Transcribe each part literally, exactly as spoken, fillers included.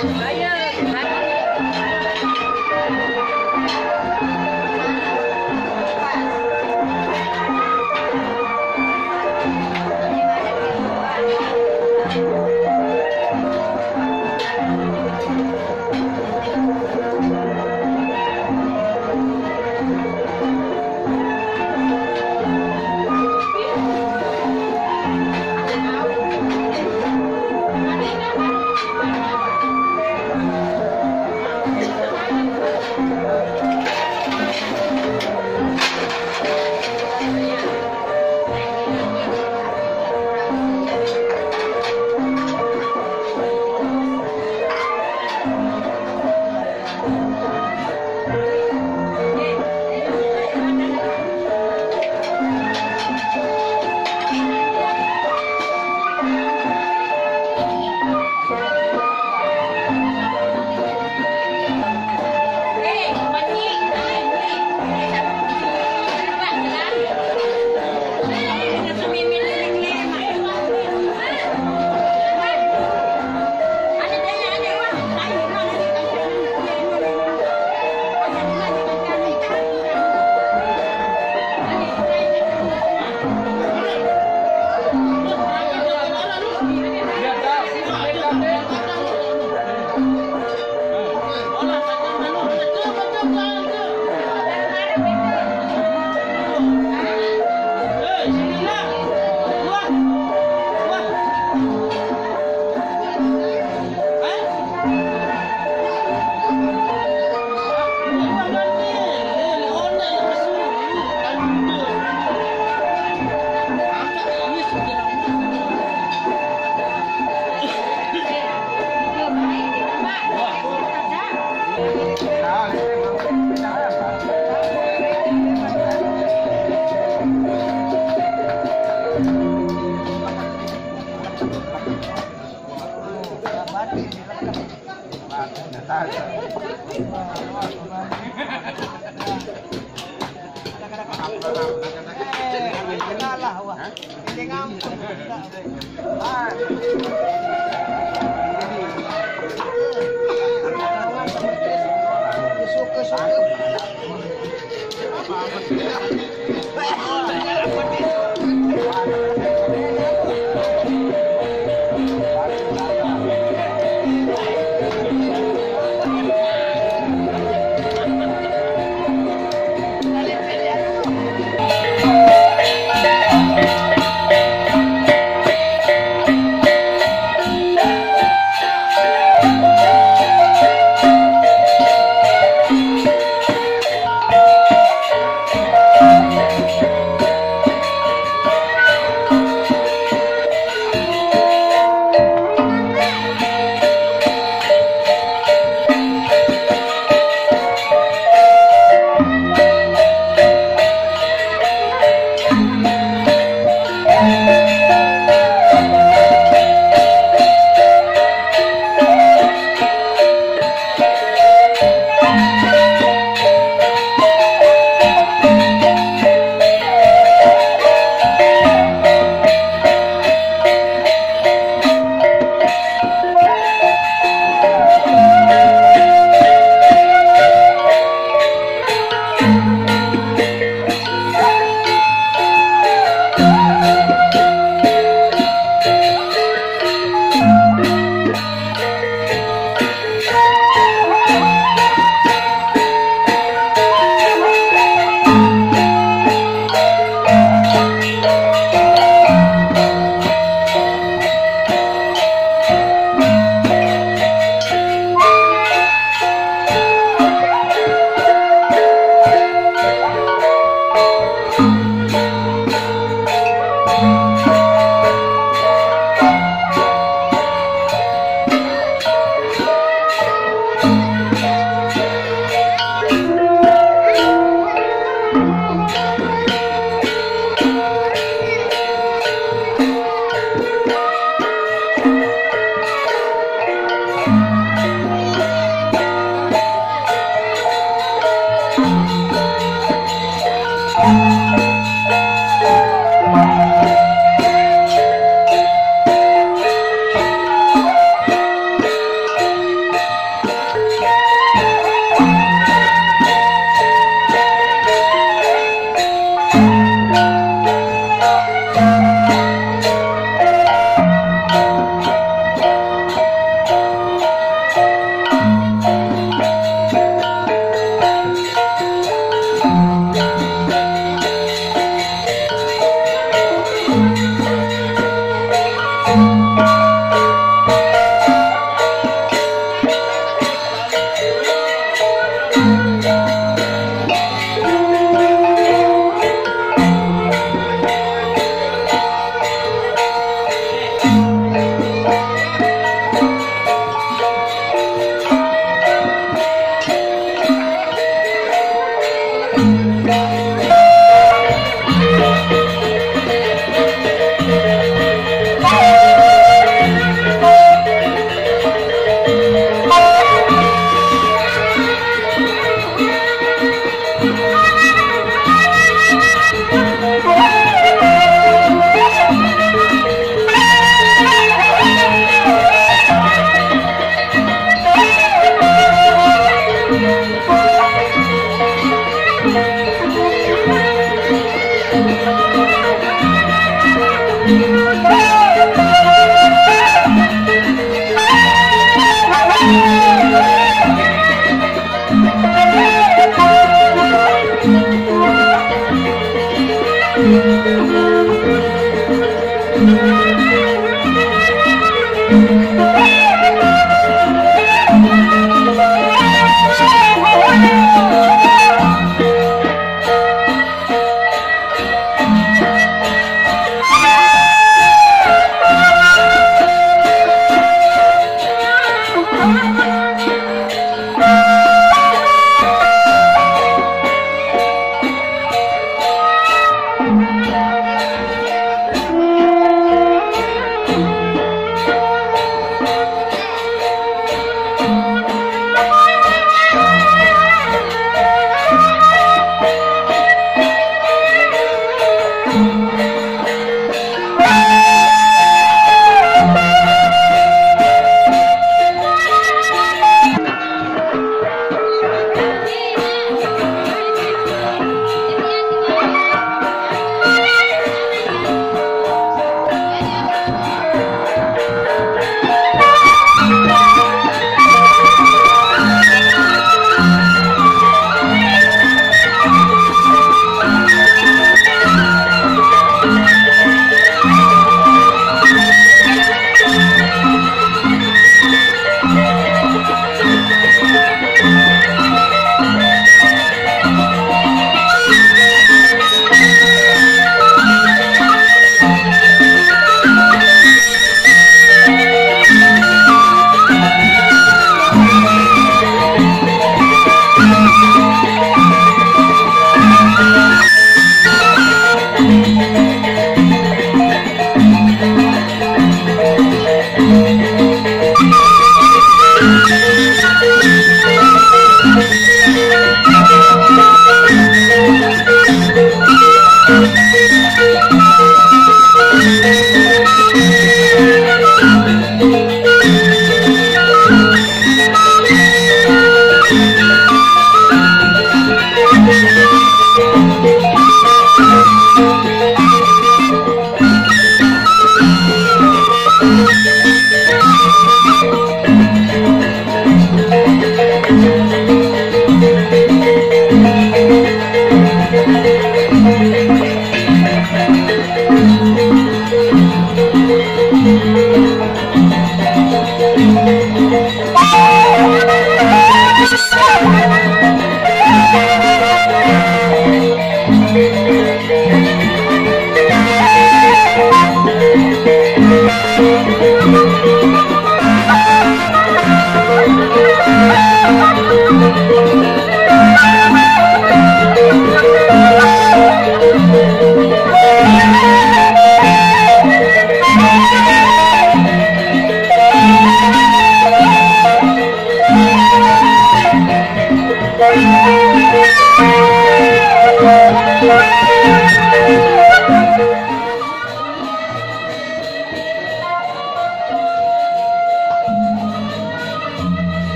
Suka-suka.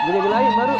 Beli lagi baru.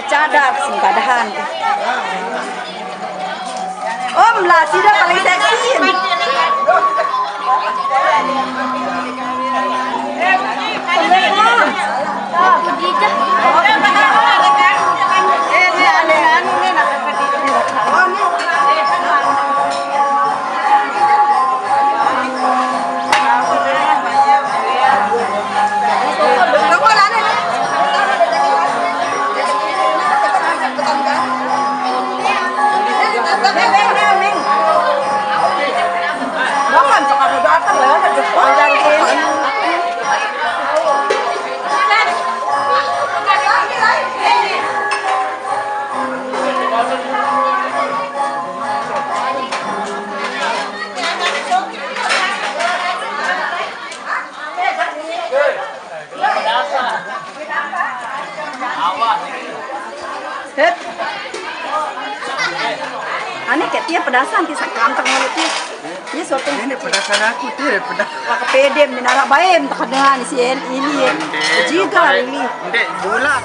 Cadar sih padahan. Om lah, sida paling seksi. Hep. Ane kayak tia pedasan, tia sakantang mulut tia. Tia suatu ini pedasan aku tia, pedas. Pakai pedem, di nara baem, tak dengan si El ini ya. Jiga ini. Ndek, bulat.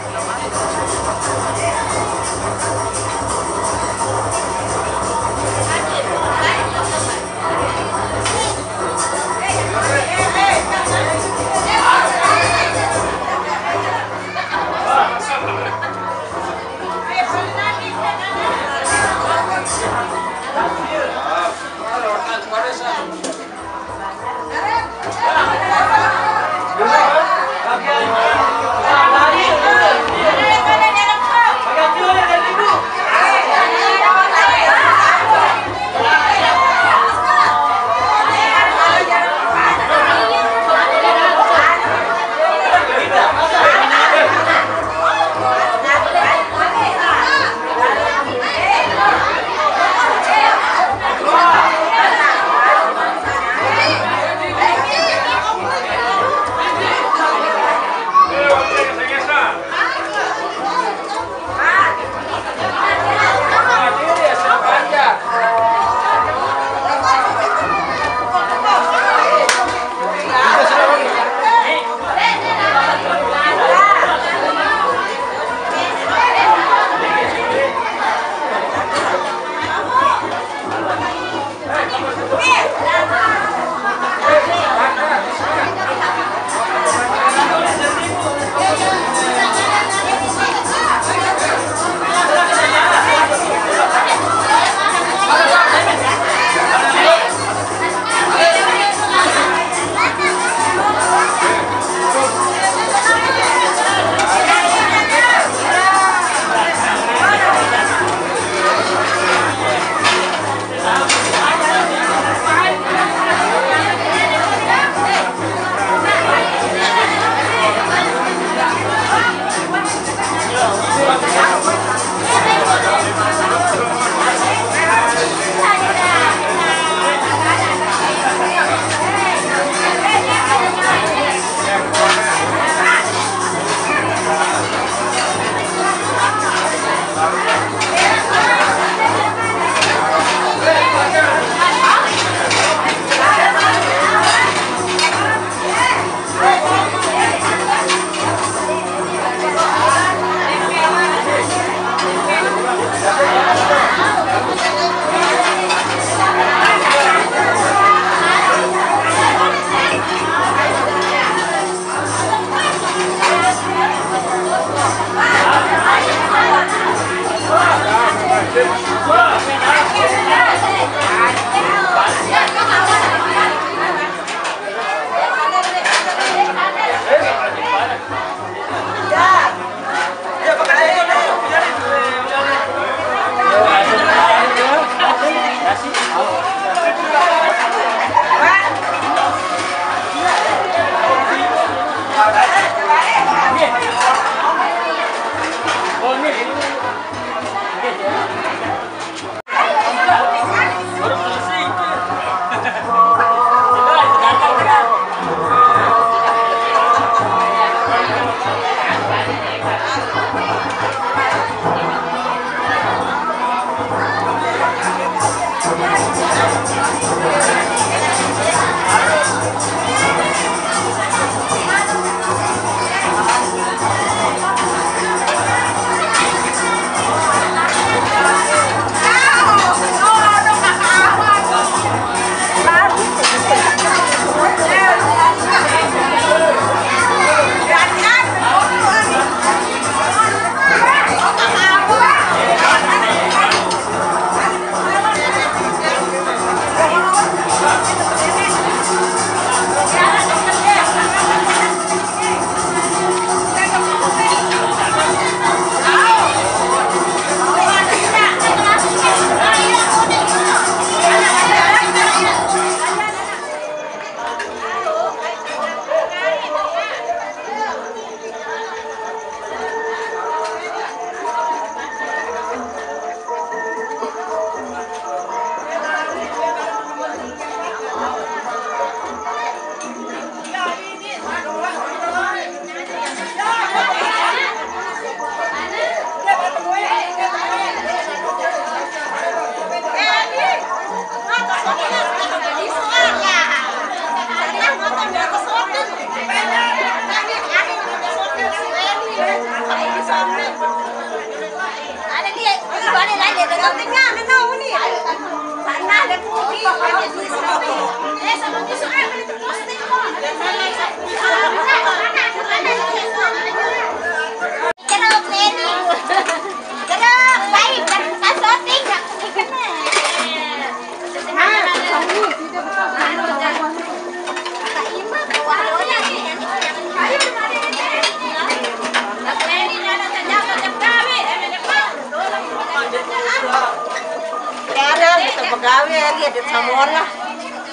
Sekarang kita begawe lagi ada samola.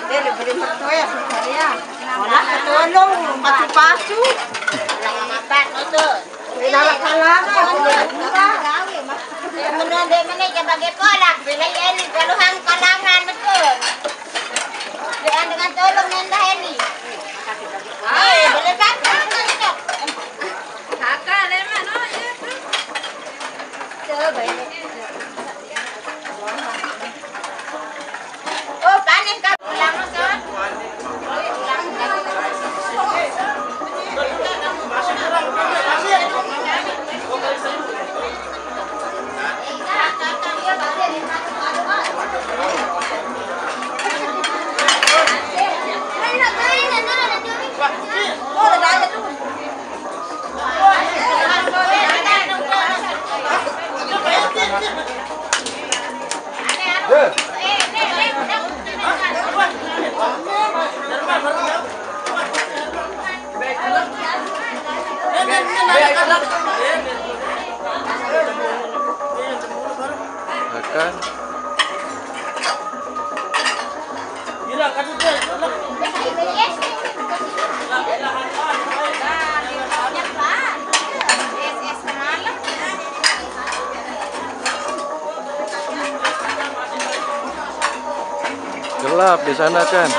Dia diberi mertua ya, ya. Malah ketolong pacu-pacu. Makan itu. Ini anak kalangan. Menonde mene sebagai polak, bila ini keluhan kalangan betul. Dengan, dengan tolong nenda ini. Hai, boleh kan? Kakak, leman, oh, iya. Coba ini. Oh, panen, Kak. Ulang, Kak. Makan. Gelap di sana, kan?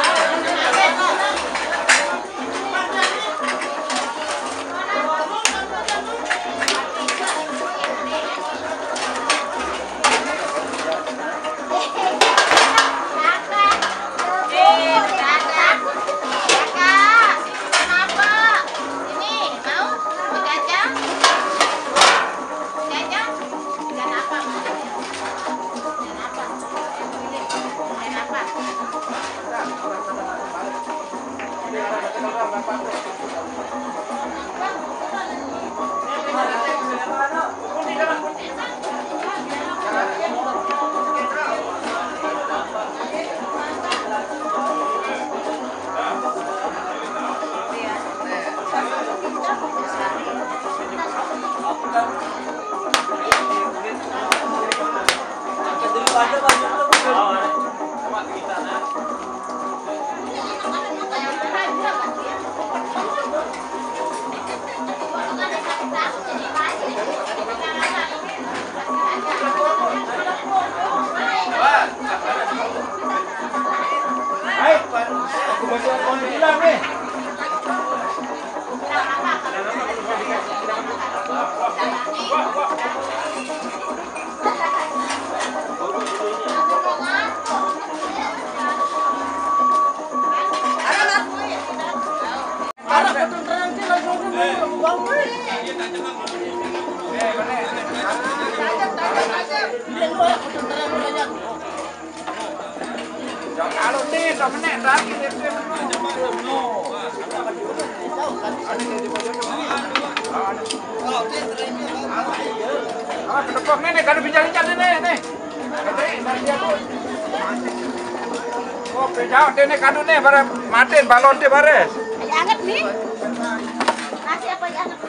Kalau ini, kalau bincang-bincang ini, nih. Oh, jauh deh, nih, kado nih, bare mati balon deh, bare. Anget nih. Masih apa anget?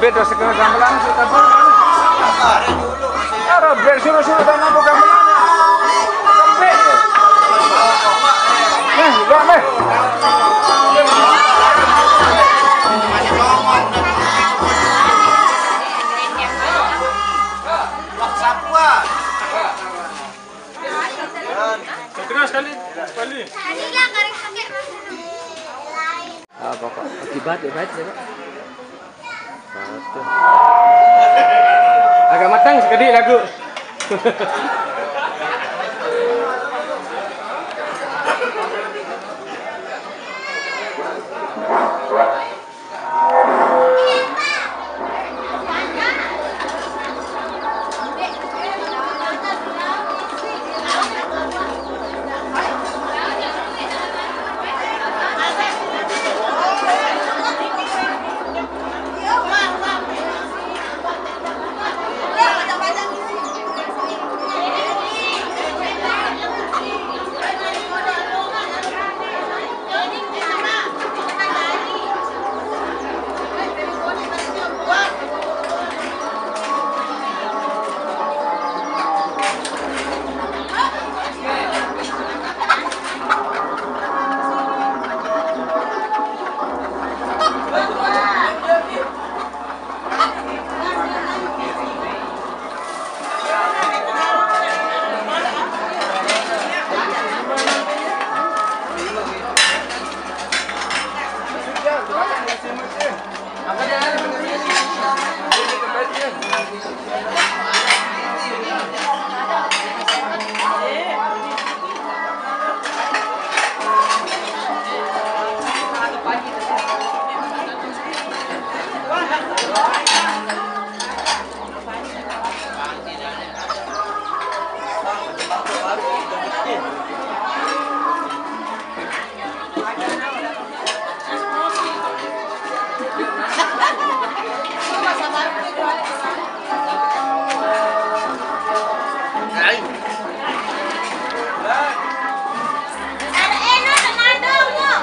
Beda setengah gamelan, sudah pun. Ada beda suruh-suruh dan aku gamelan. Sampai. Nih, juga nih. Setengah sekali, sekali. Ah, pokok akibat ya, baik ya, Pak. Satu. Agak matang sekali lagu.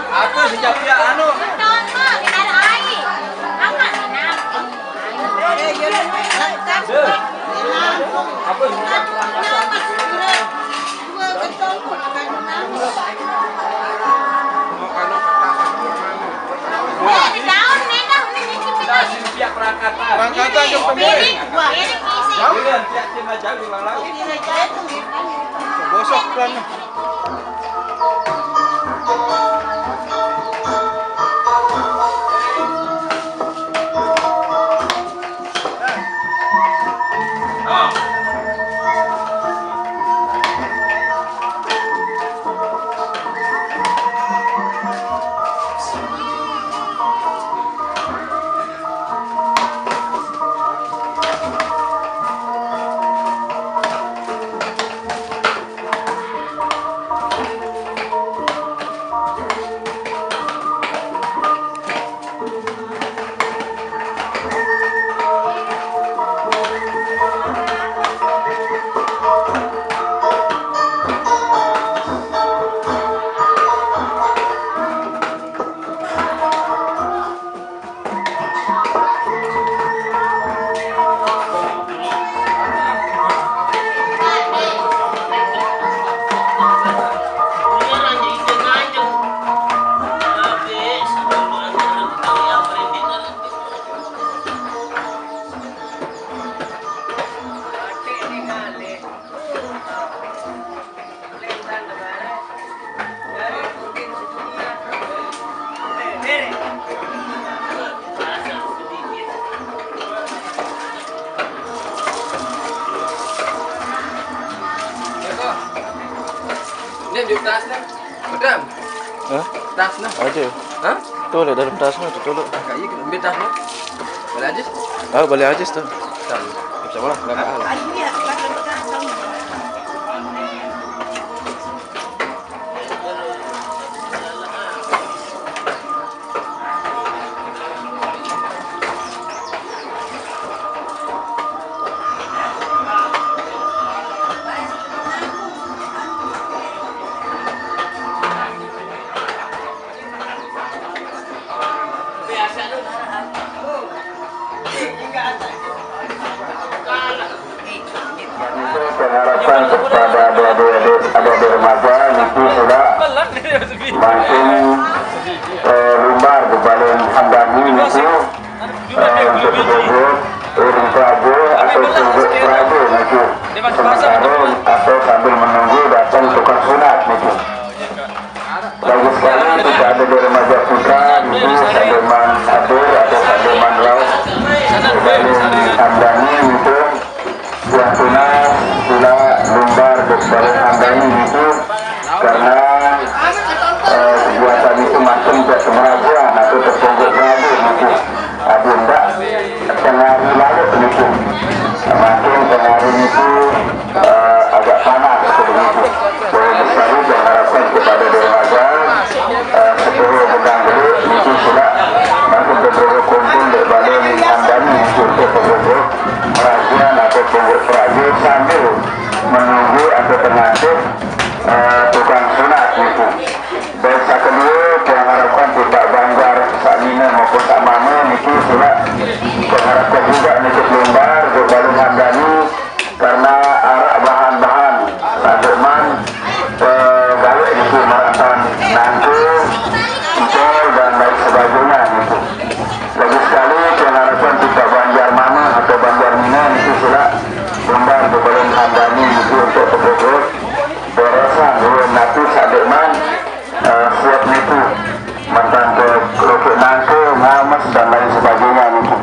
Aku sejak dia anu. Aku sejak Perangkatan jauh pemilih. Jauh. Iya, tiap tim aja ulang laut. Gosok kan. Di tas ni. Betul? Hah? Tas ni. Ada. Hah? Tu lah dalam tas ni, tu tu lah. Kayu kena ambil tas ni. Balik aja. Ah, balik aja tu. Tak. Macam mana? Enggak mahal. Pengharapkan kepada adik-adik, adik-adik remaja niki sudah makin, eh, lumbar bebalin handani niki, eh, untuk berbuat urung peraja atau tunggu peraja niki sementara atau sambil menunggu datang tukang sunat niki. Bagus sekali kita ada di remaja kita niki sambil man hadir atau sambil man laut bebalin handani niki. Yang tunas sila lumbar bebalin handani niki karena, eh, kegiatan itu makin tidak kemerajuan atau terpojok beradu niki. Ada ndak tengah hari lalu niki. Makin tengah hari niki, eh, agak panas begitu. Boleh besar diharapkan kepada dermaga, eh, sepuluh gendang belut niki sila makin beberapa kumpul dek balai handani niki untuk beberapa perajian atau pengurus perajian sambil menunggu atau pengantin, eh, tukang sunat niki. Dan sekedua, diharapkan pihak banjar sak mina maupun sak mama niki sila diharapkan juga niki lumbar dek balai handani karena arak bahan-bahan lantaran, eh, balik niki merantau nangka, empol dan lain sebagainya niki. Lagi sekali, diharapkan kita banjar mana atau banjar mina niki sila lumbar bebalin handani niki untuk bekerja beresan dua napi sadik man, eh, siap niki mantang ke kerupuk nangka, ngamas dan lain sebagainya niki.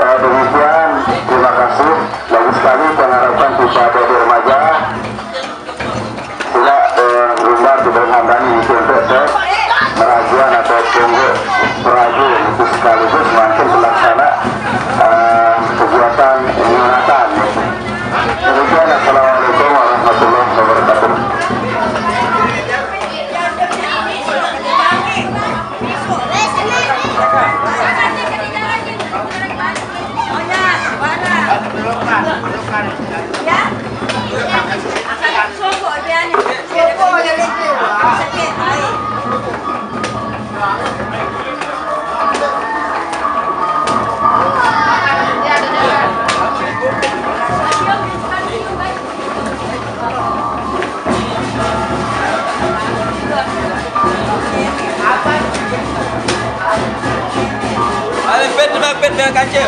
Eh, demikian, terima kasih. Lagi sekali, diharapkan kita adik-adik remaja sila, eh, lumbar di dalam handani niki untuk ke merajuan atau tunggu peraja niki sekaligus makin pelaksana, eh, kegiatan nyunatan. Demikian, assalamualaikum warahmatullahi wabarakatuh. Ayo, pet, pet dengan kaca.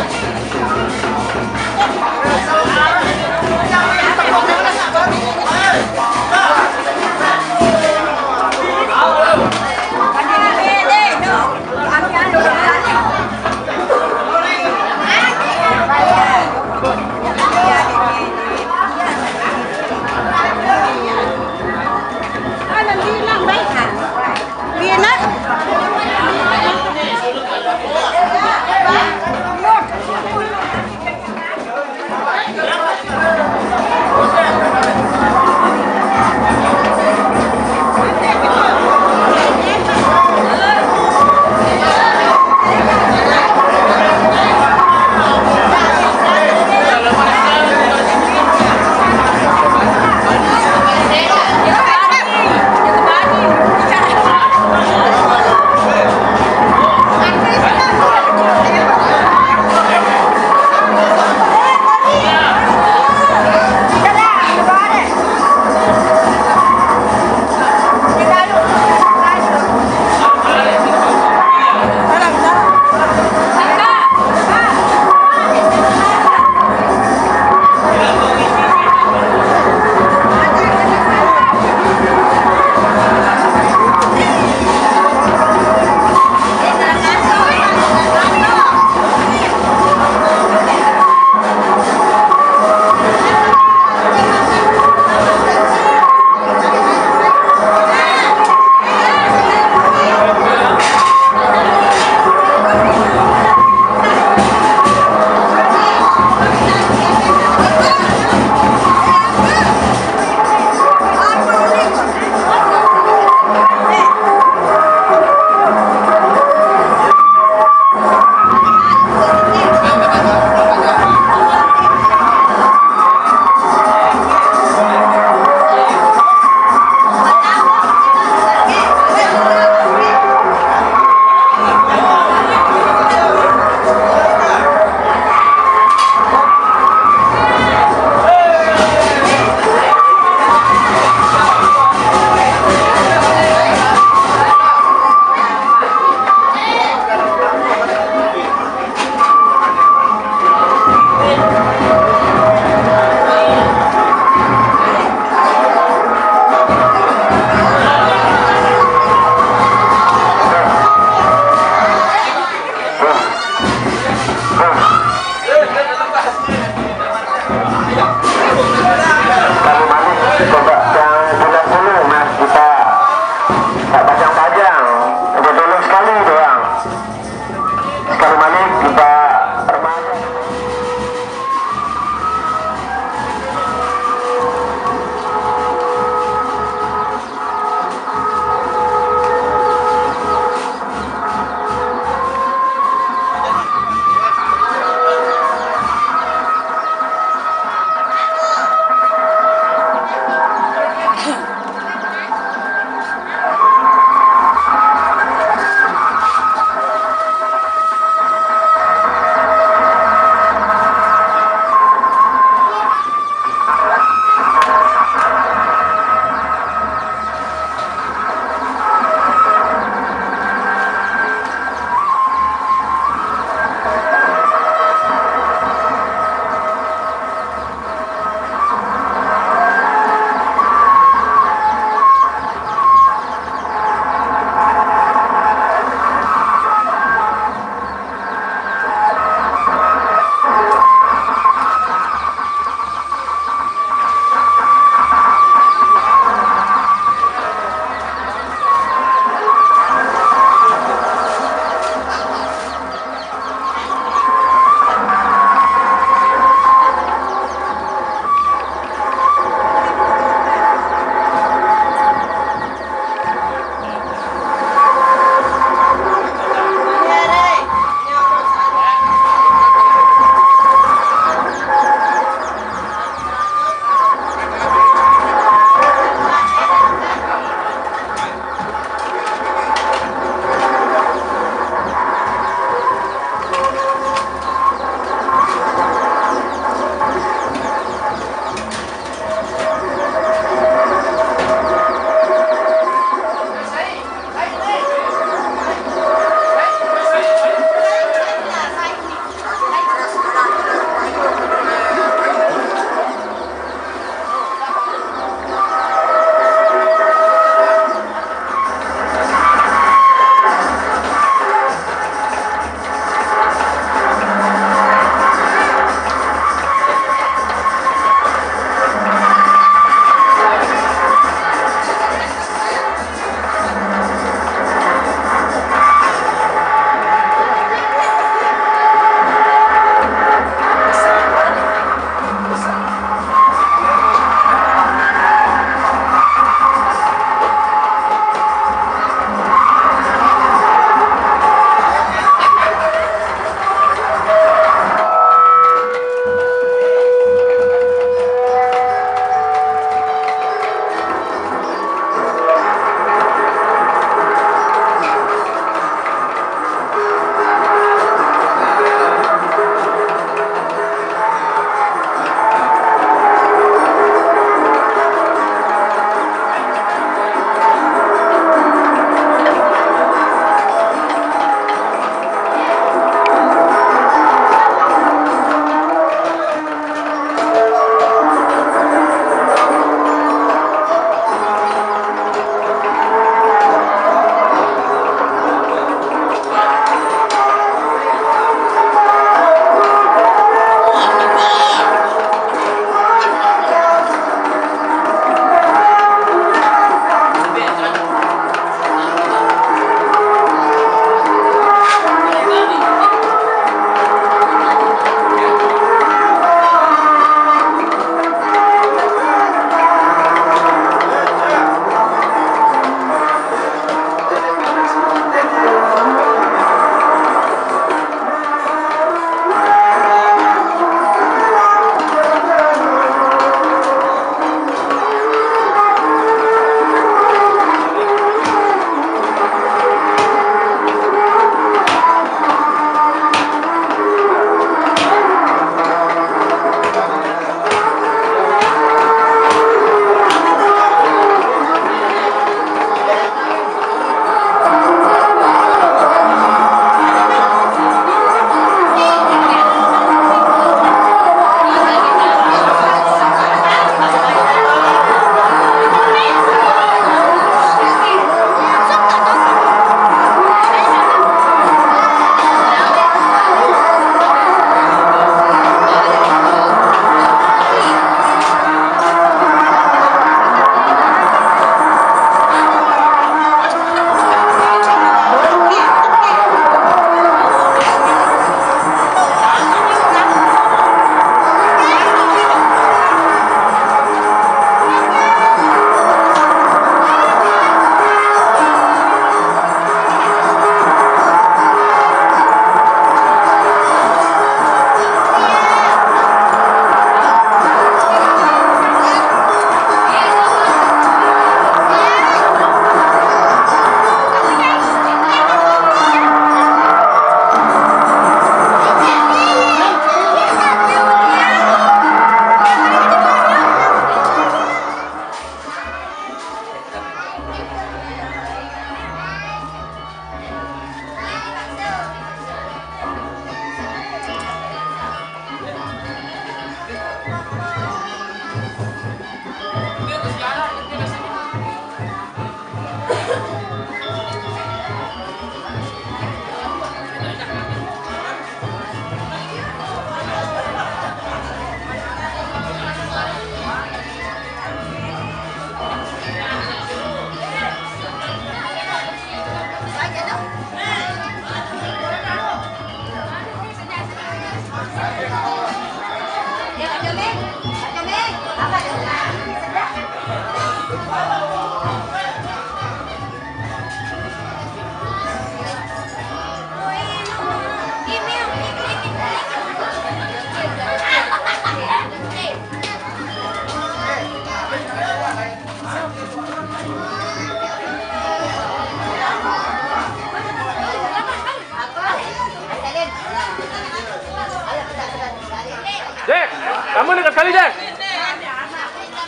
Dah.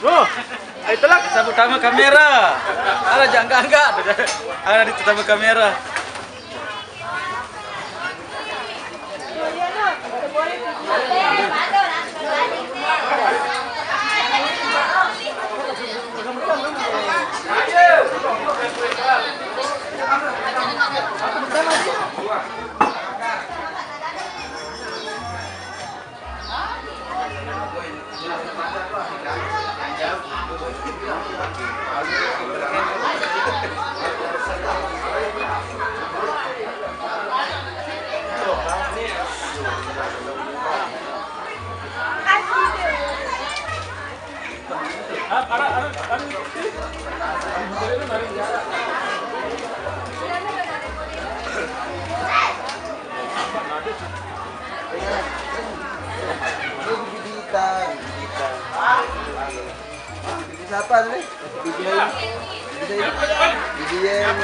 Oh, itulah sabut tamu kamera. Ada jangka enggak? Ada di tamu kamera. Siapa nih? Bibian. Bibian. Bibian.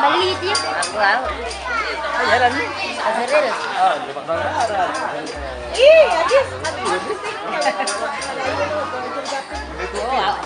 Balik itu ya. Wow. Jalan nih. Azril. Ah, lupa. Ih, habis. Habis. Oh, wow.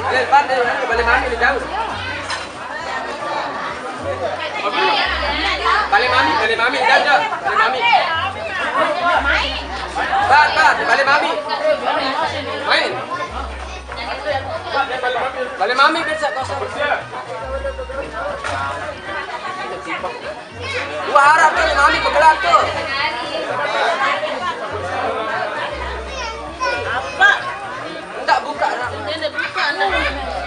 Balik, balik, balik mana ni jauh? Balik mami, balik mami, jauh, jauh. Balik mami. Bat, bat, balik mami. Main. Balik mami, besok kosong. Gua harap tu mami bergerak tu. Apa? Enggak buka nak. Ini ada buka nak.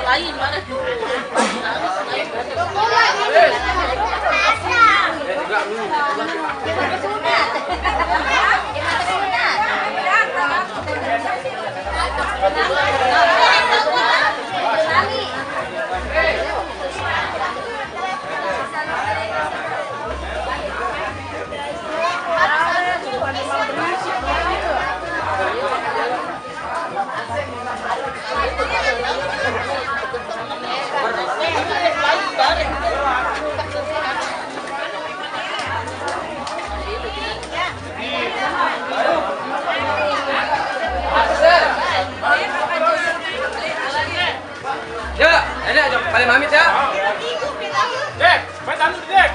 Lain mana? Ya, ini aja paling mamit ya. Dek, main tanu, Dek.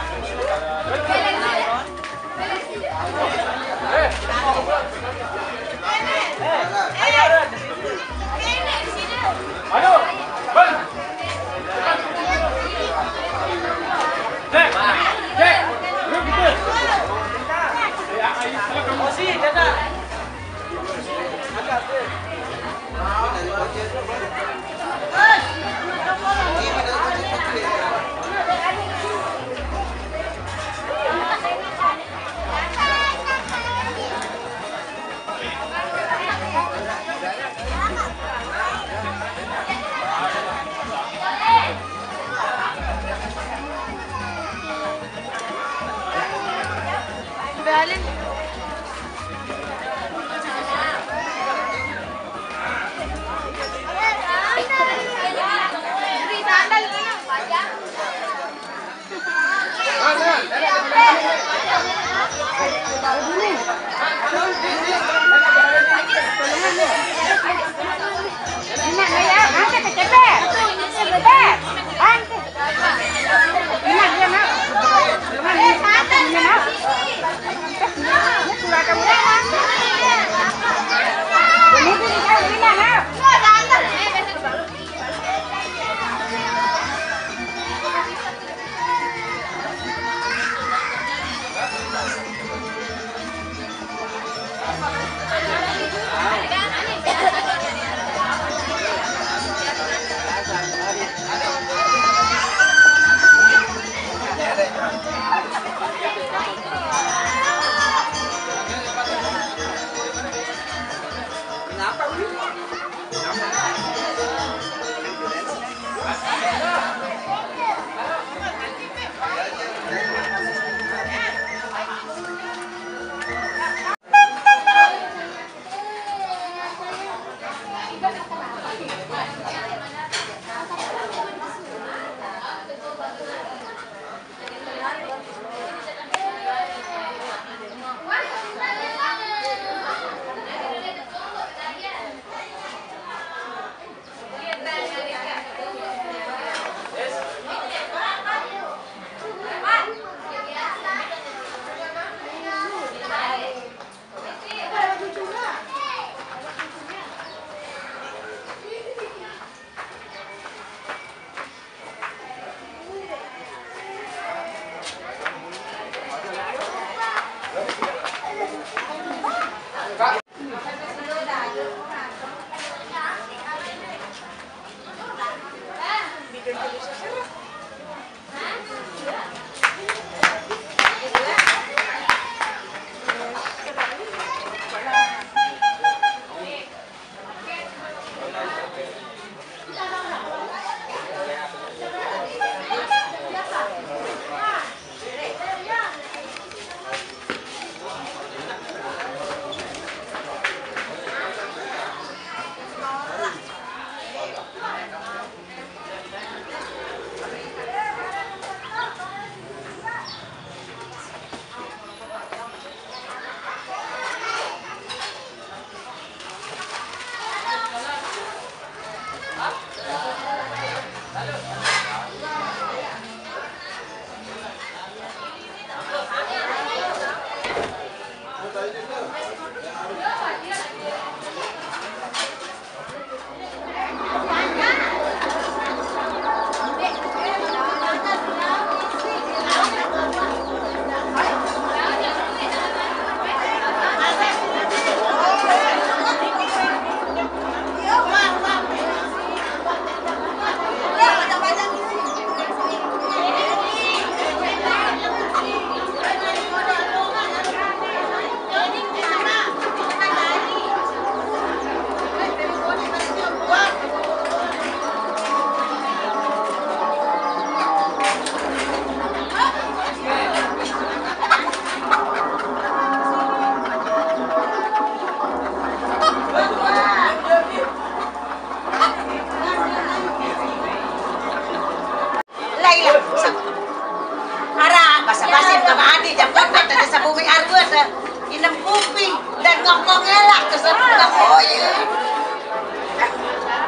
Ada sabumi arwah, ada inem kupi dan ngongkong elak ke sabumi koye.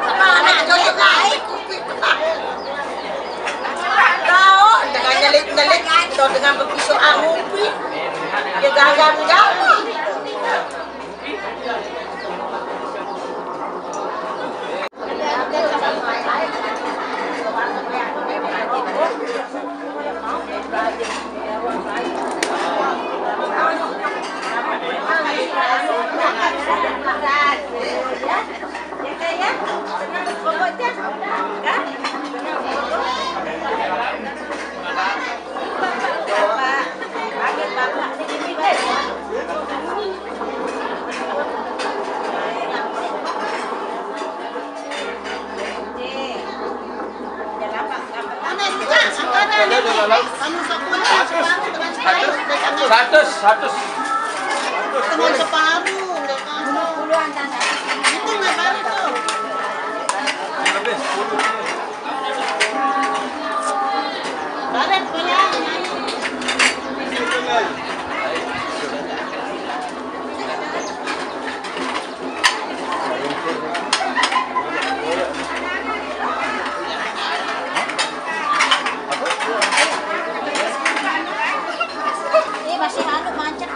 Mana jodoh ngai kupi. Kau dengan nyelit-nyelit, kau dengan bepisuk angupi. Dia gagal menjawab. Seratus, seratus. Teman separuh, nggak tahu. Itu nggak baru tuh. Barat, Bang. Ini masih anu, macet.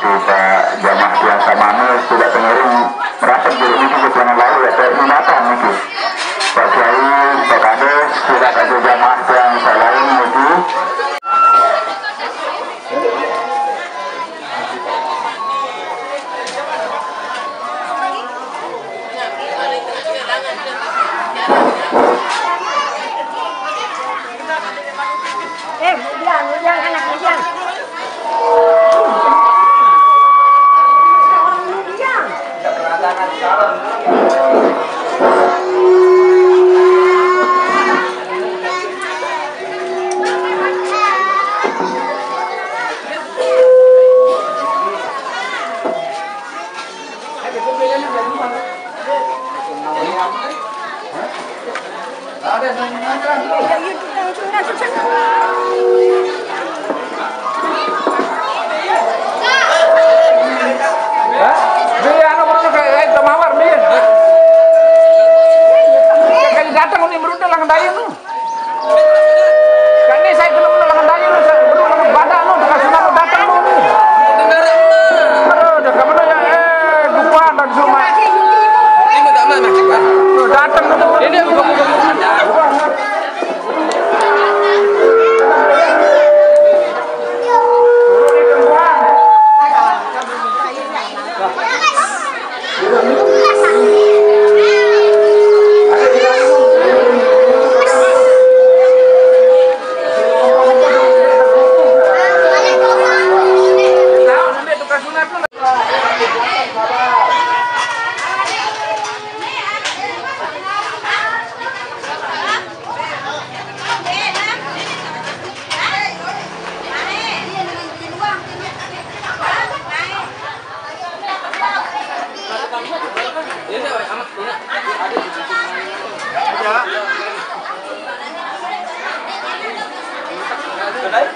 Pak jamaah yang sama ini tidak dengerin merasa diri itu keterangan lalu ya, kayak binatang itu. Pak Kiai, Pak Kades, tidak ada jamaah yang saya lain itu. Eh, Bujang, Bujang, anak Bujang. Orang Bujang. Hah? Dia anak baru kayak, eh, Tamawar, dia. Kayak datang nih, baru udah lang dayu nih. Kan ini saya belum lang dayu nih, saya belum lang badak nih, udah kasih nama datang nih. Aduh, udah kamu nih, eh, dupa dan semua. Tuh, datang nih. Ini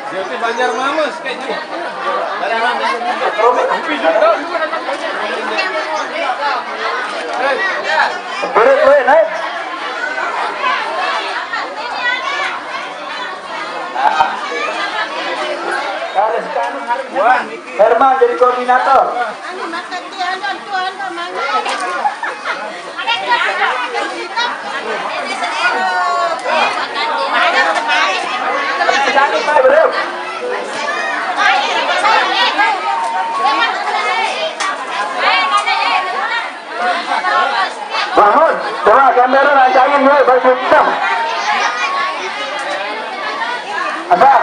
Jadi Banjar Mames kayaknya. Turut, weh, naik. Wah. Herman jadi koordinator. Mahmud, coba kamera rancangin dulu, baru kita. Apa?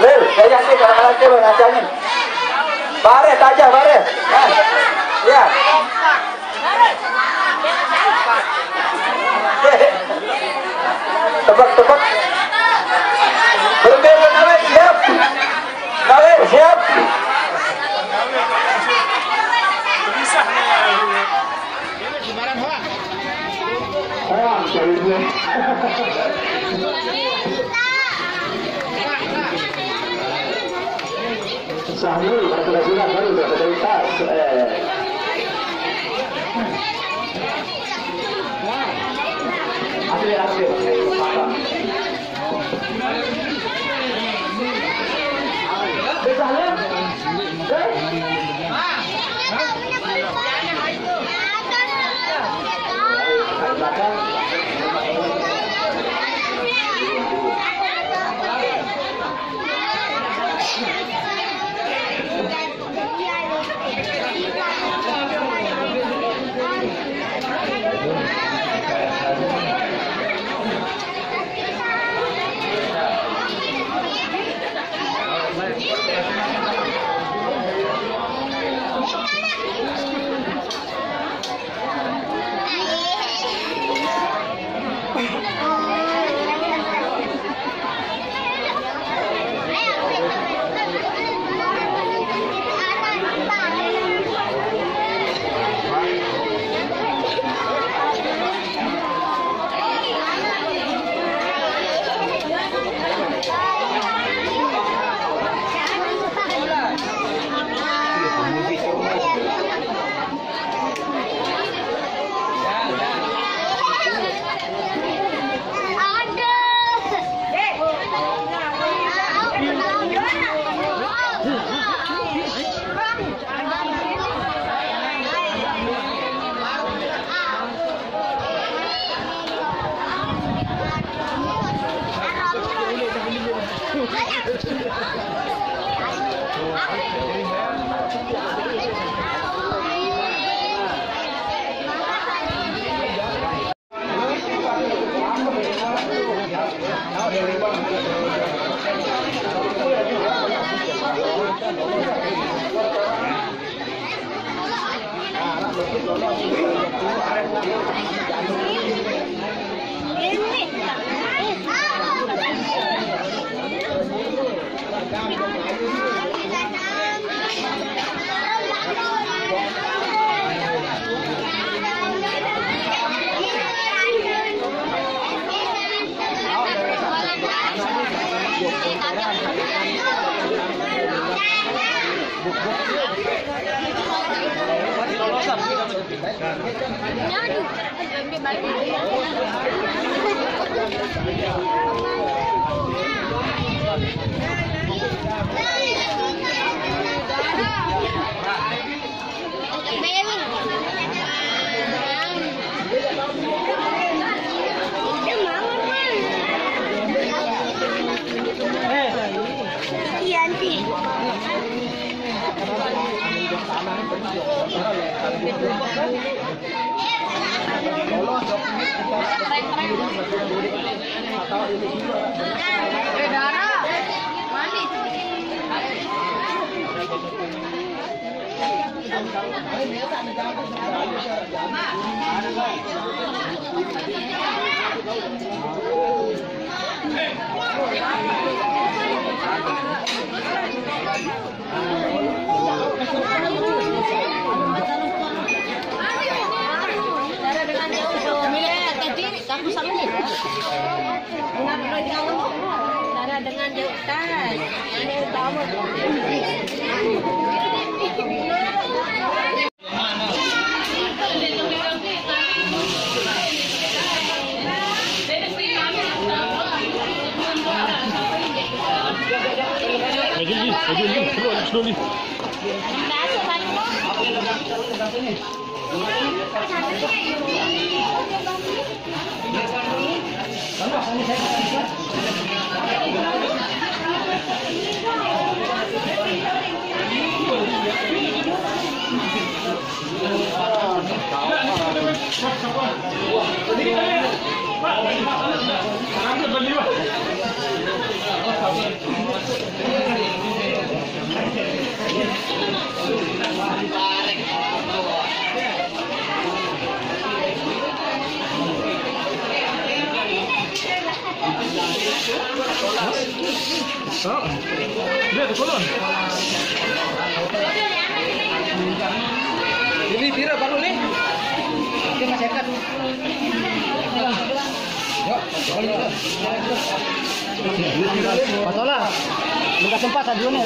Lil, saya yakin kalau anak cewek ngancangin. Baret aja, baret. Nah, ya. Tebak-tebak. Berbeda, Nawir, siap. Nawir, siap. Sahrul, kalau sudah sunat baru sudah tas. Eh. Asli, asli. Iya, nanti. Dara dengan jauh tas. Lagi, lagi, lagi, lagi, lagi. Oh. Lihat, turun. Ini pira baru nih? Oke, masih dekat. Yuk, yuk, yuk. Patola. Buka sempat aja nih.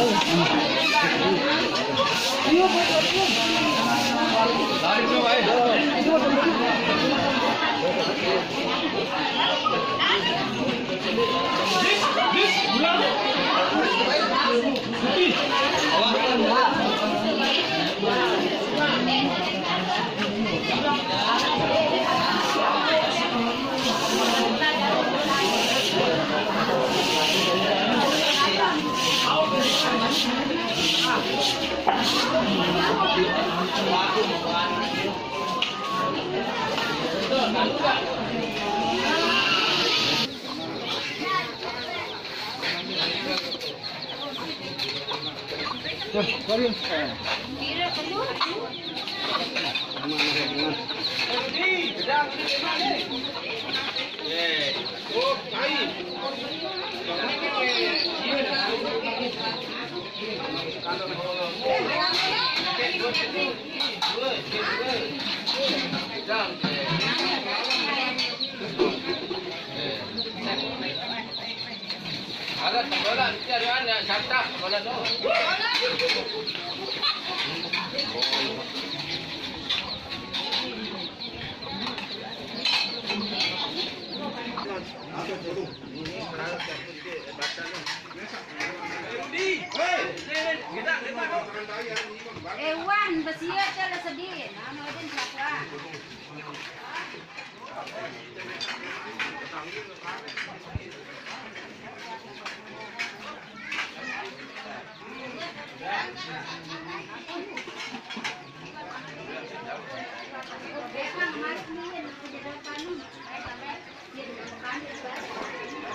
Ewan, besiet ya sedih. Nah, mau aja.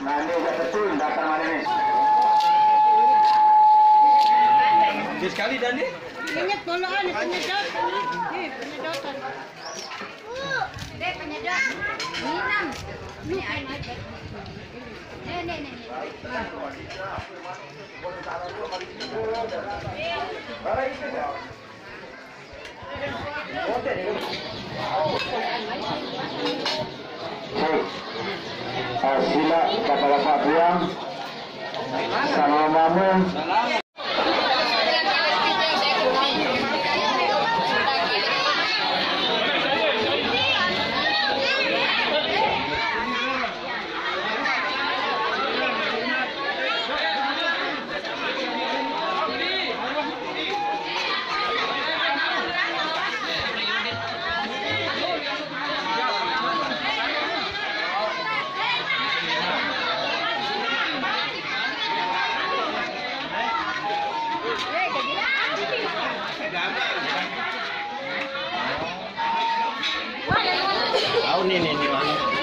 Nah, ini udah betul datang hari ini. Dia sekali dan dia. Ingat dulu, ada penyedot. Nih, penyedot. Dek, penyedot. Minum. Nih, air. Nih, nih, nih, nih. Hei, eh, sila bapak-bapak buang sama mama.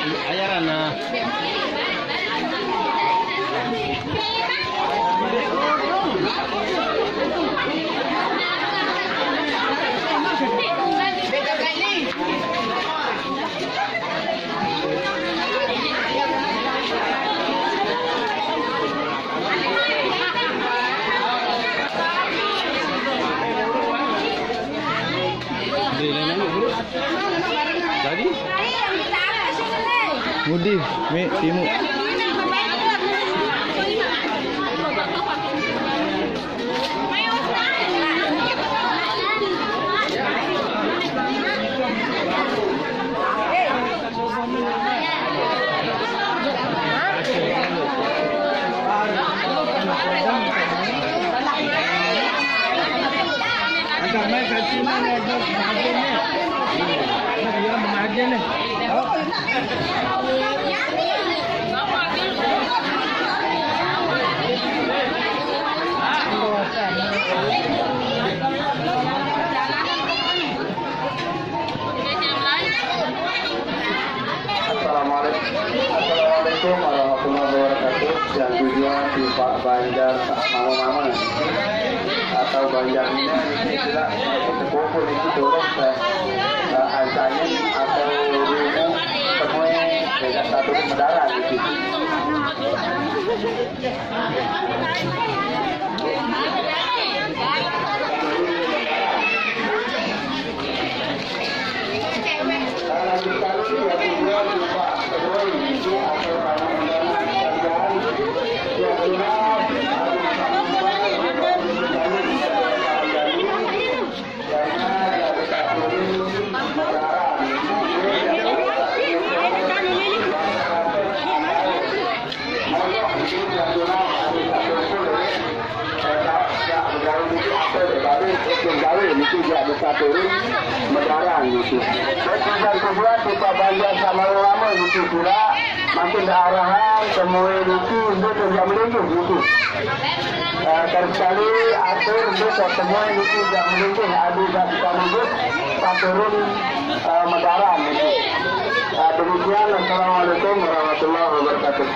Ayaran na. Jadi? Mudi, mi, timu. Assalamualaikum. Assalamualaikum warahmatullahi wabarakatuh. Yang tujuan di Pak Banjar Mama-Mama atau Banjar ini, ini sila kumpul itu turun ke, eh, Ancanin atau Rumu, temui dengan satu Medaran gitu. Medaran gitu. Dan tujuan kedua kita banyak sama lama gitu pula. Makin arahan, temui niki, untuk tidak melinggih niki. Eh, terus sekali atur untuk temui niki tidak melinggih, adu dan sekaligus paturun, eh, Medaran niki. Eh, demikian, assalamualaikum warahmatullahi wabarakatuh.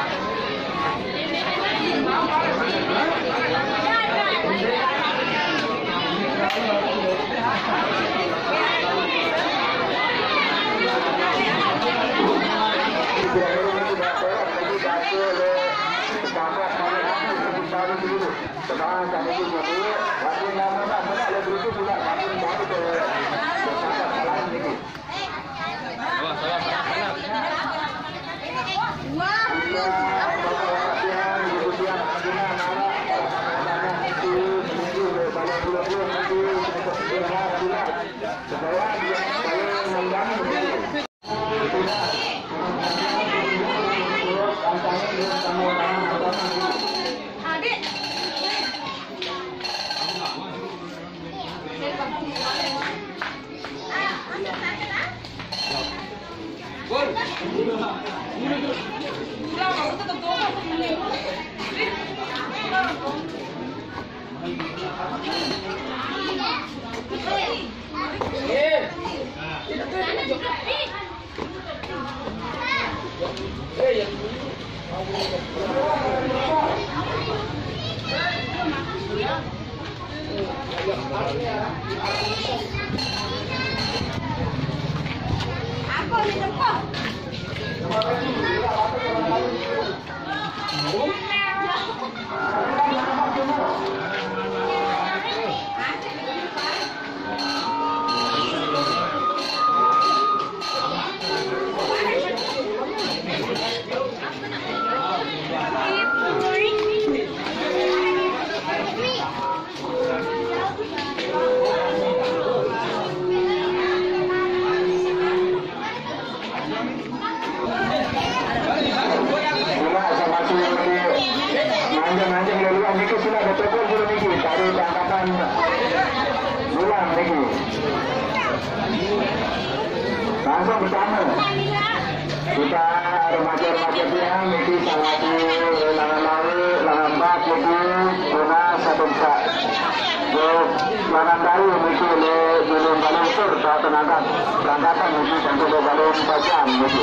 Sila sama tu niki. Manjang-manjang leluhur niki sila betul dulu niki. Tari angkatan bulan niki. Langsung bersama. Kita remaja-remaja bilang niki salah satu lanang lawe, lanang bak niki, tunas satu besar. Terus lanang dari niki le julung kalau Saat terangkat, berangkatan menuju Santo Balon Pajan menuju.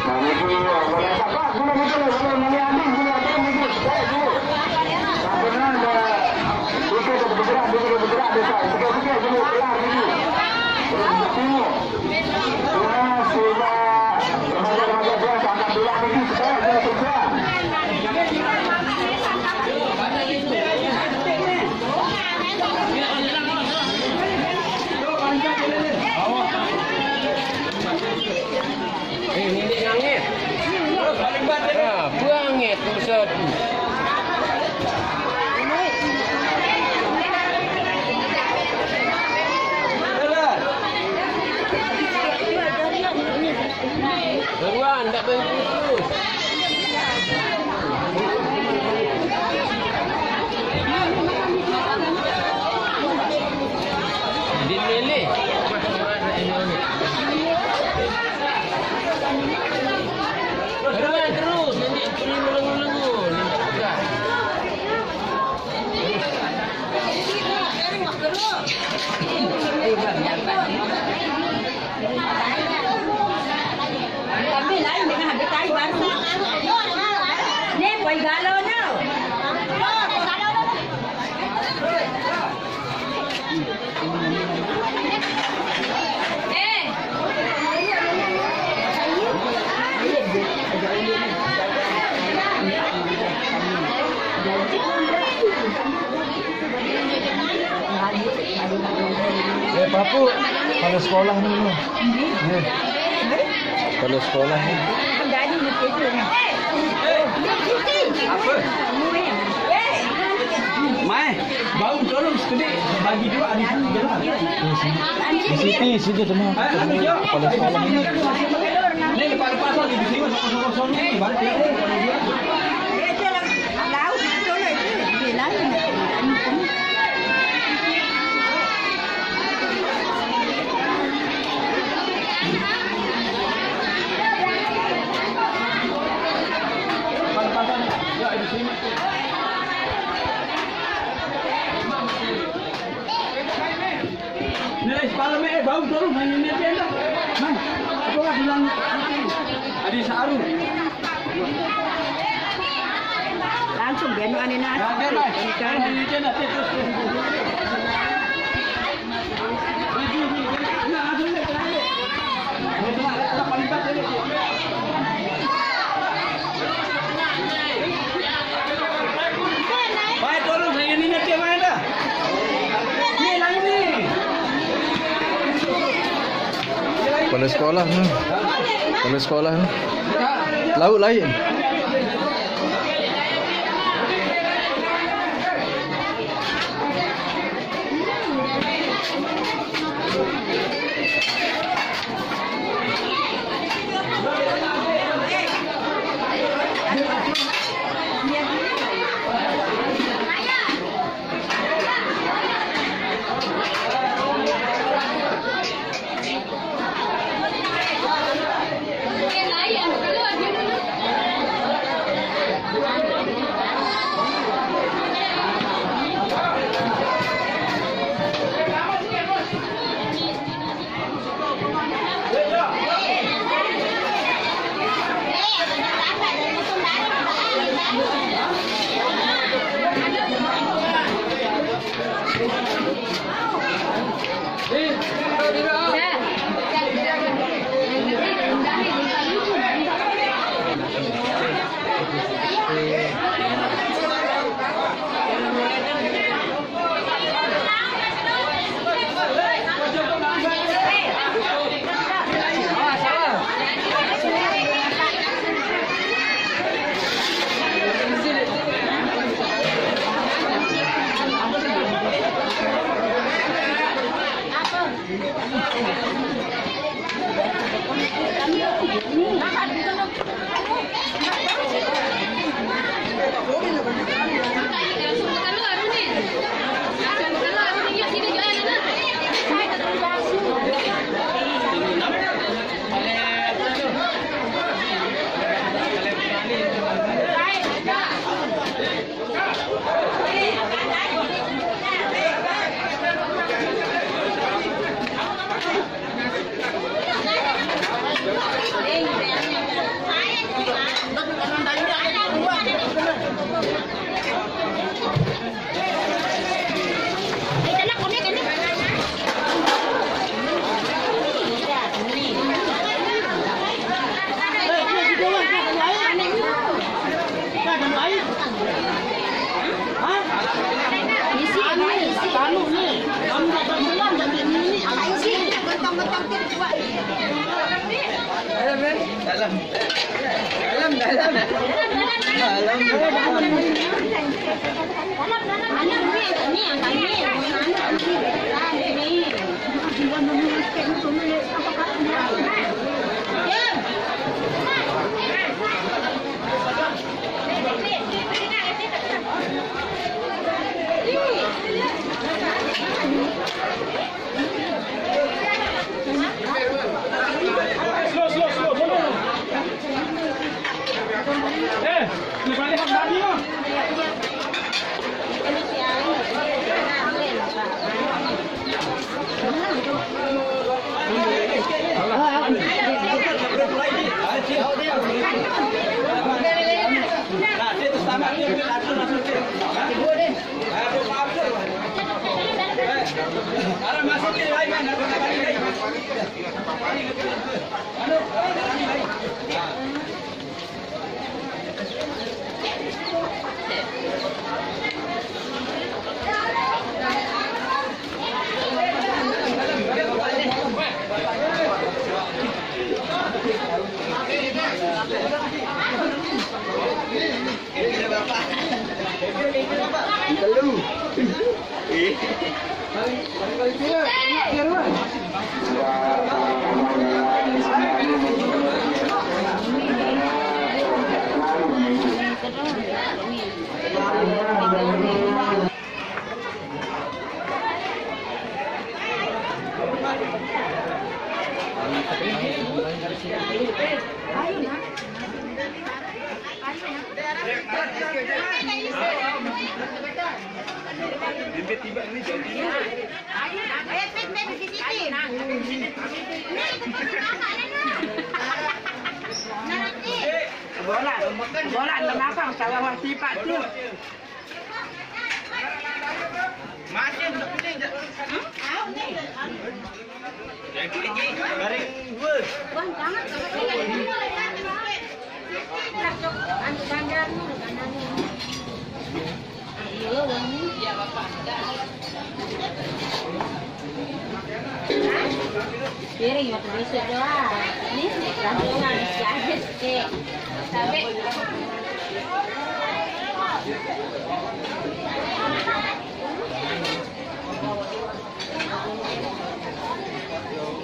Nah, menuju, eh, boleh dapat, guna menuju, boleh melihat, guna, guna menuju, baik dulu. Tak pernah ada, dikit bergerak, dikit bergerak, dikit, dikit, dikit, dulu, kelar dulu. Terus tengok. Semua sudah remaja-remaja dia angkat bola pergi, sekarang dia terjang. Eh, ini angin. Ah, buang itu satu. Buruan, tak boleh putus. Dia milih. Buruan terus, nanti pergi melengu-lengu, nanti pegang. Tapi lain dengan harga kayu bangsa. Ni, kau galo tau. Eh. Eh, papu, kalau sekolah ni, ni. Eh. Kalau sekolah ni. Apa? Mai, bau tolong sekejap bagi dua hari tu je lah. Di sini, sini semua. Kalau sekolah ni. Ni lepas-lepas ni, di sini kosong-kosong ni, balik. Nilai semalam eh bau terus main ini dia lah. Man, apa lah bilang ada saru. Langsung dia nak ni nak. Nah, dia lah. Ini dia nak terus. Kalau sekolah ni. Kalau sekolah ni. Laut lain. Dalam, eh? Dalam. Dalam, dalam. Dalam. Slow, slow, slow, slow. Eh, kembali hak tadi, Bang. Telu. Bola, bola, kenapa? Salah wasipat tu. Masih tak kuning je. Garing dua. Wah, jangan. Anu bandar ni, bandar ni. Iya, wangi. Iya, Bapak. Piring waktu besok doang. Ini rombongan si Ajis ke. Sampai.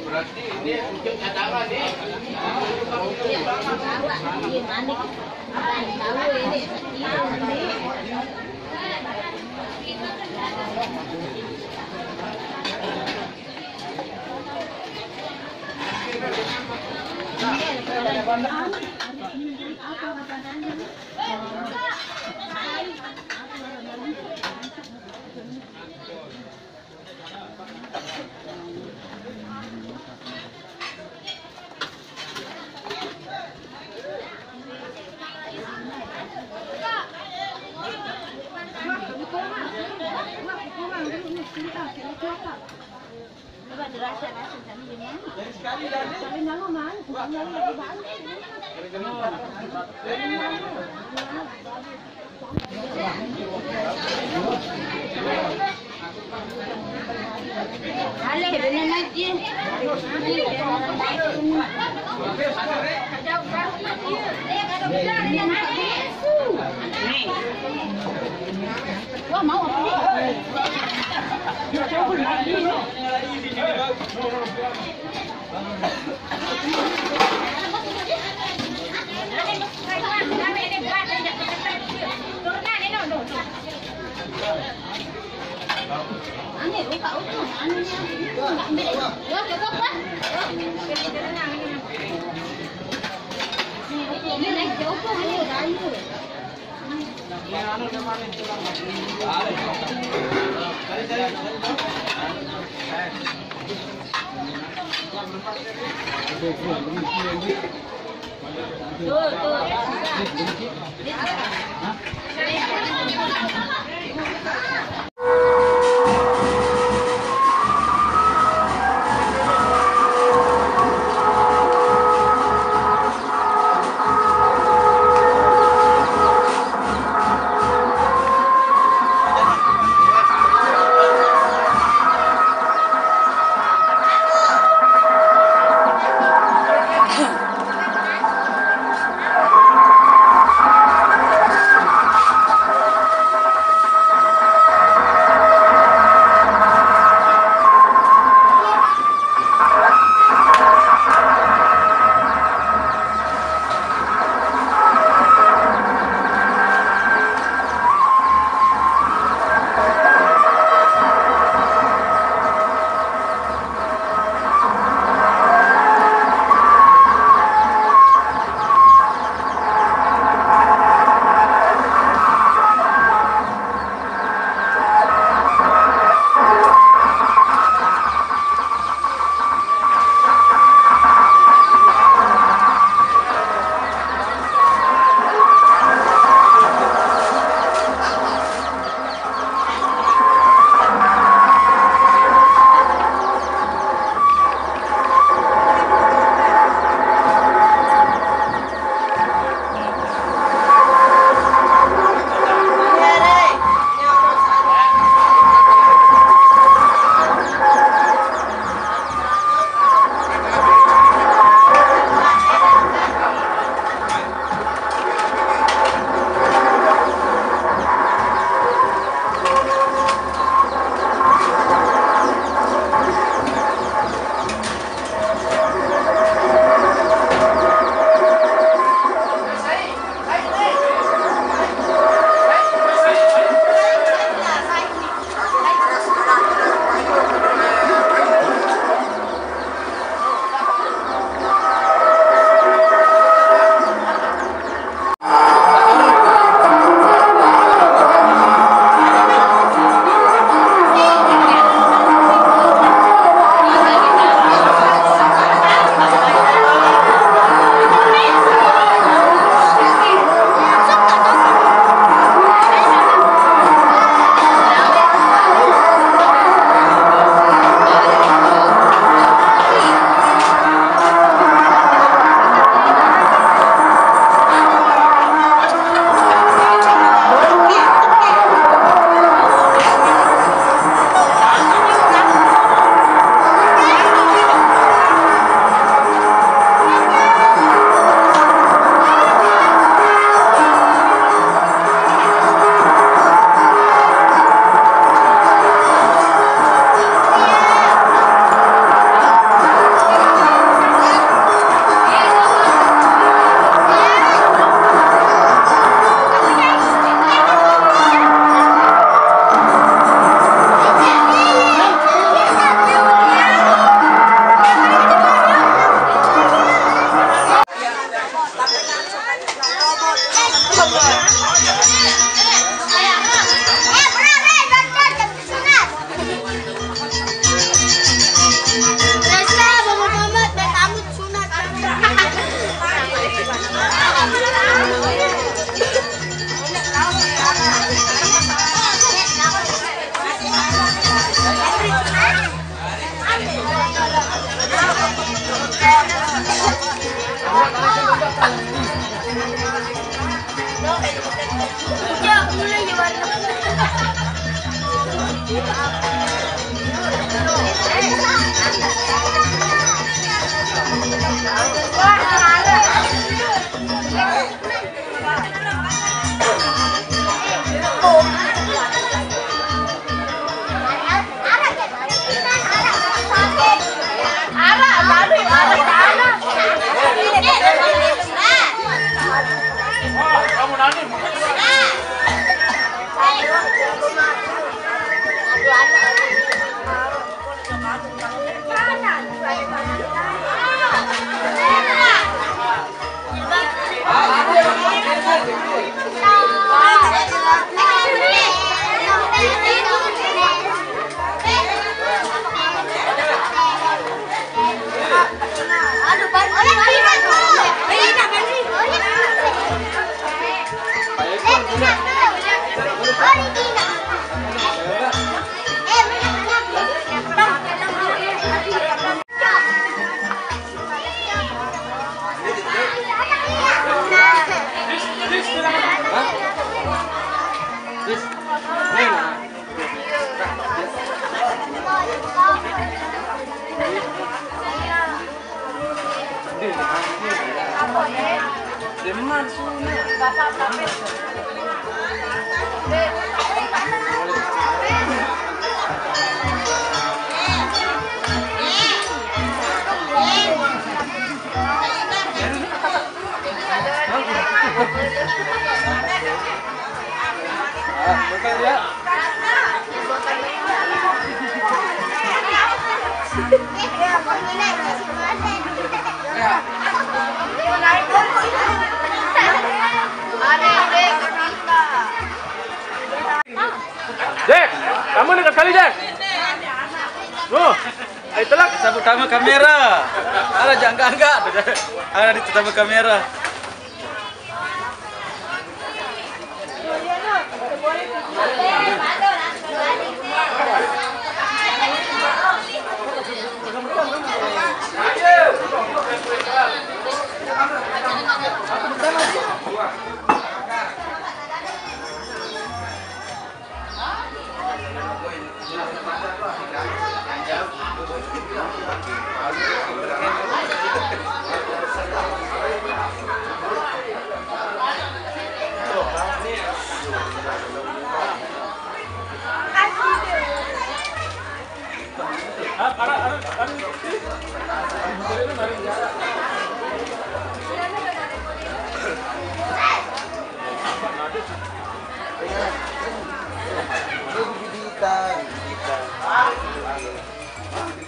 Berarti ini untuk cadangan nih. Iya, bawa. Iya, manis. Tahu ini. Iya, ini. Wah, mau apa? Jack, kamu dekat sekali, Jack. Tuh, ayo telat. Sabut sama kamera. Ada jangka enggak? Ada di sama kamera.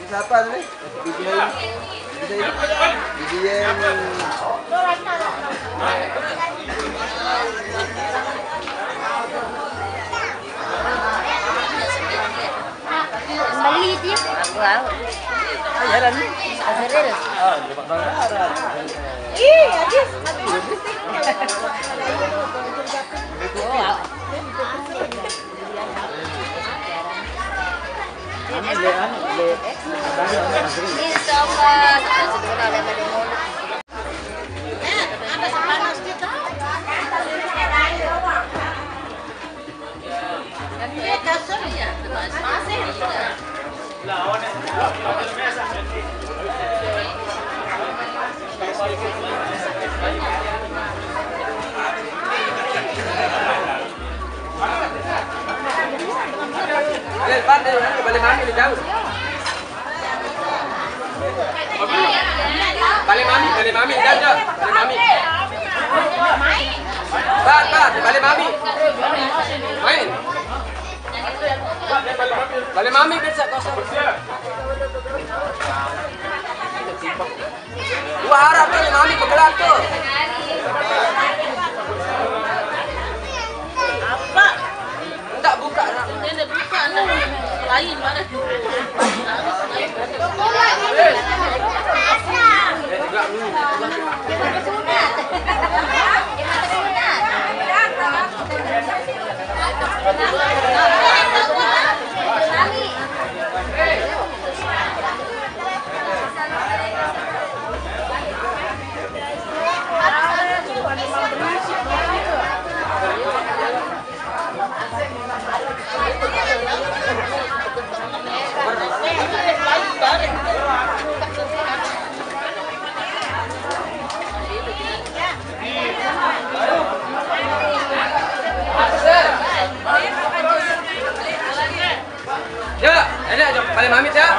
Siapa nih? Bibian. Bibian. Beli dia. Wow. Azril. Ih, habis. Oh, wow. Balik mami, balik mami, jauh. Balik mami, balik mami, jauh, jauh. Balik mami. Bat, bat, balik mami. Main. Balik mami, bisa kosong. Gua harap tuh, mami bekelar tuh. Apa? Enggak buka, nak. Ini ada buka, nak. Lain mana? Enggak, lu. Balik pamit ya.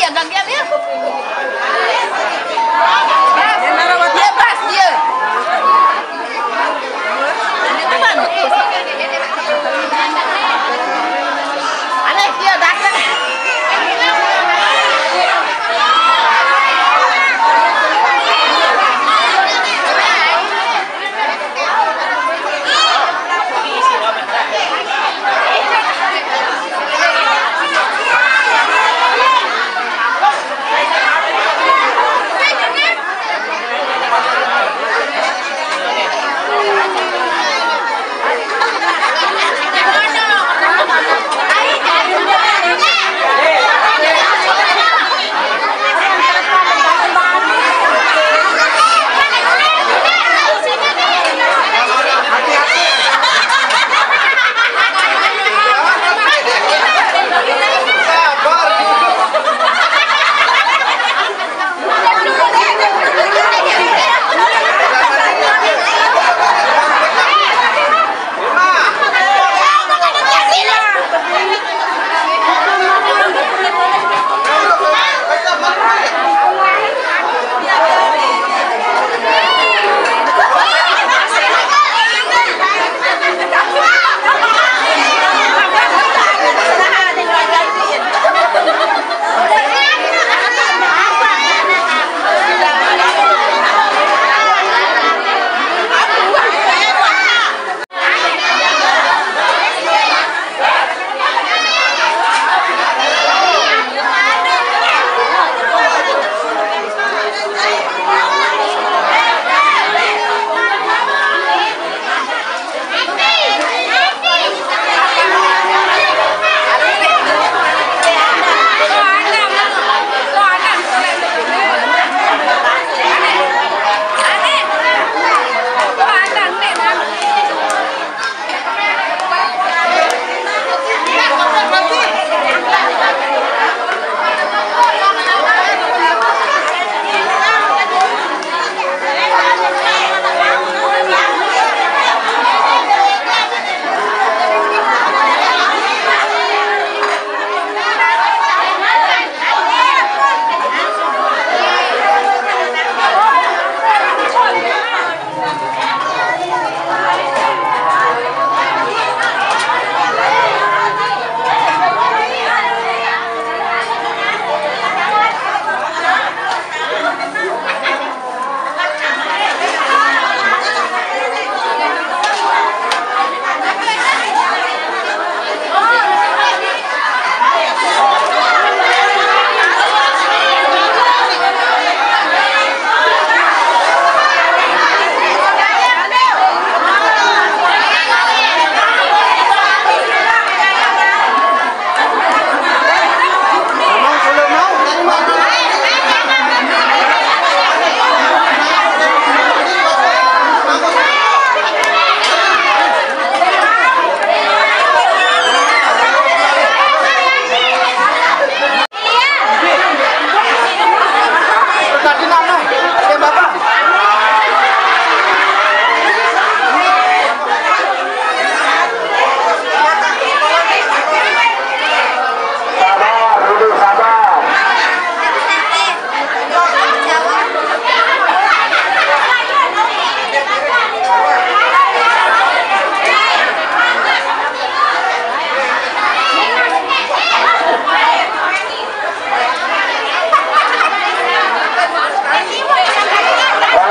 Gagal dia. Dia pas dia. Aneh dia datang.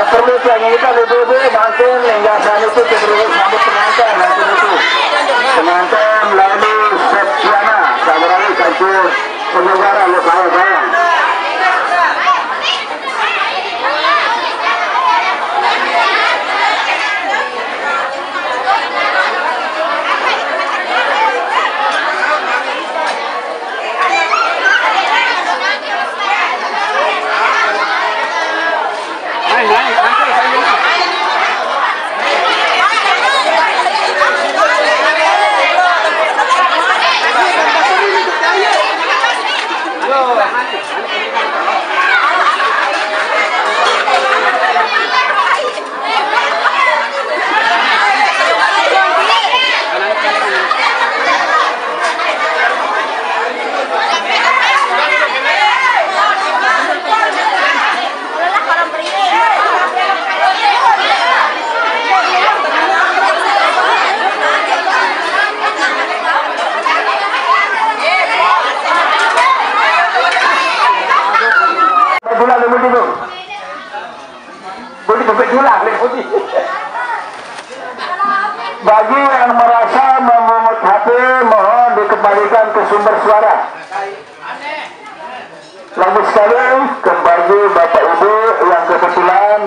Perlu diingatkan ibu-ibu, mangkin hingga saat itu keburu sambut pengantin, nanti itu. Pengantin lalu Septiana, saudara, saudara, lupa ya, Bang. Bagi yang merasa memungut H P, mohon dikembalikan ke sumber suara. Lagi sekali, kembali Bapak Ibu yang kebetulan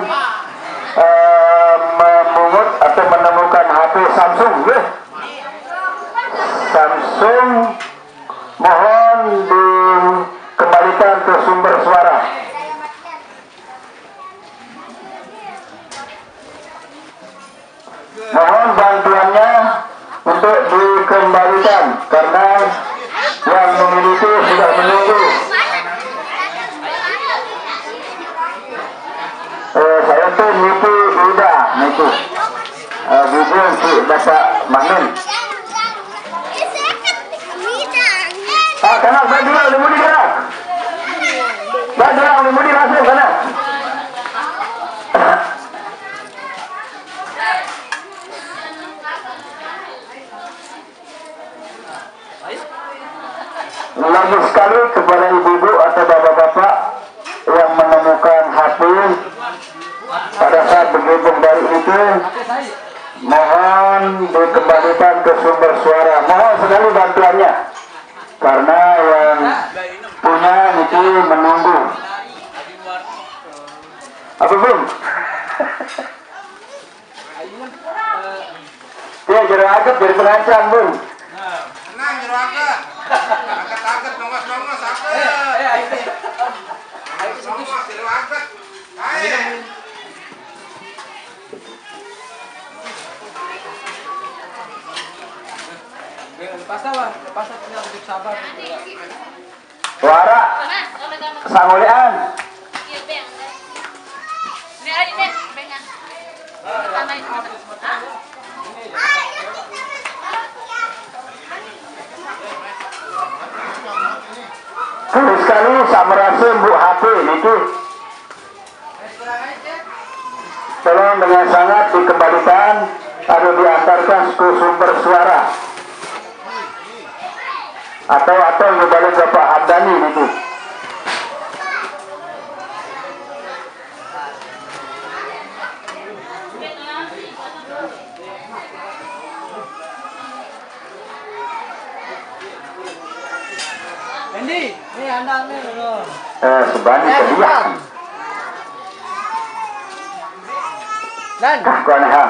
eh, memungut atau menemukan H P Samsung, ya. Samsung, mohon dikembalikan ke sumber suara. Mohon bantuannya untuk dikembalikan karena yang memiliki sudah menunggu. Eh, saya tuh nipu udah nipu. Eh, bubur si Bapak Manen. Ah, kanak, saya dulu, lemu di kanak. Saya dulu, lemu di masuk sana. Lagi sekali kepada ibu-ibu atau bapak-bapak yang menemukan H P pada saat bergembung dari itu, mohon dikembalikan ke sumber suara. Mohon sekali bantuannya karena yang punya itu menunggu. Apa, Bung? Dia jero aget jadi pengancam, Bung. Tenang, jero aget. Aget-aget, nongos-nongos, apa? Nongos, jero aget. Ayo. Lepas dah, Bang. Lepas dah, tinggal duduk sabar. Suara sangolean. Terus sekali saya merasa mbok H P niki. Tolong dengan sangat dikembalikan atau diantarkan ke sumber suara. Atau atau ngebalik Bapak Hamdani niki. Endi, nih anak nih lo. Eh, sebani eh, kedian. Dan. Kah kau aneh, ha?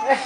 Eh.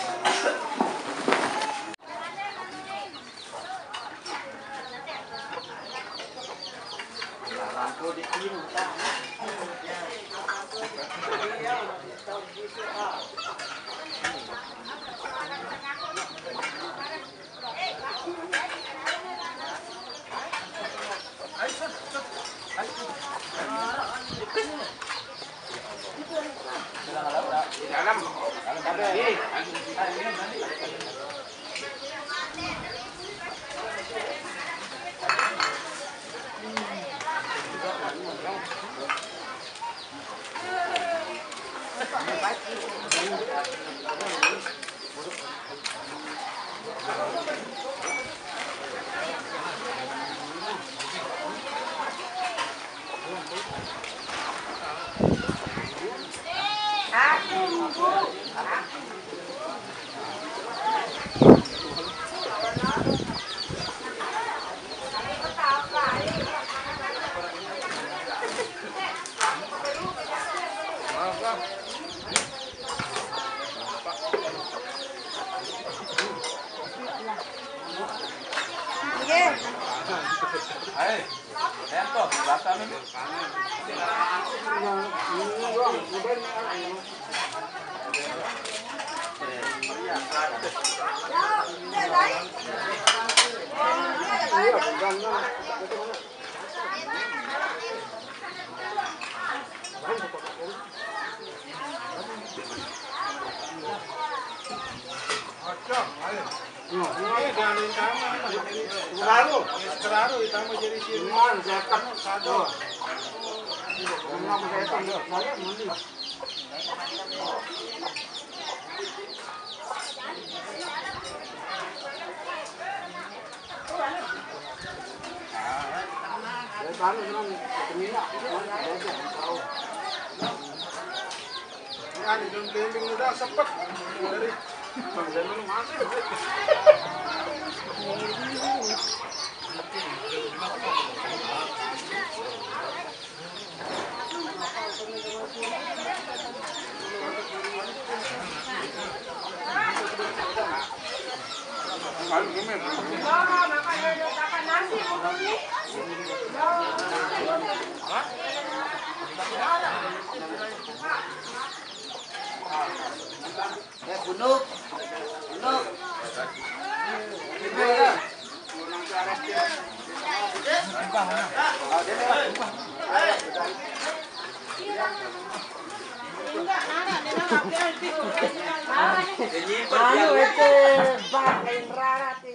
Kan, jom keliling udah sepet. Dari Bang Zainul masih. Eh, bunuk. Bunuk. Anu, ete, Bang, lain rara, ti.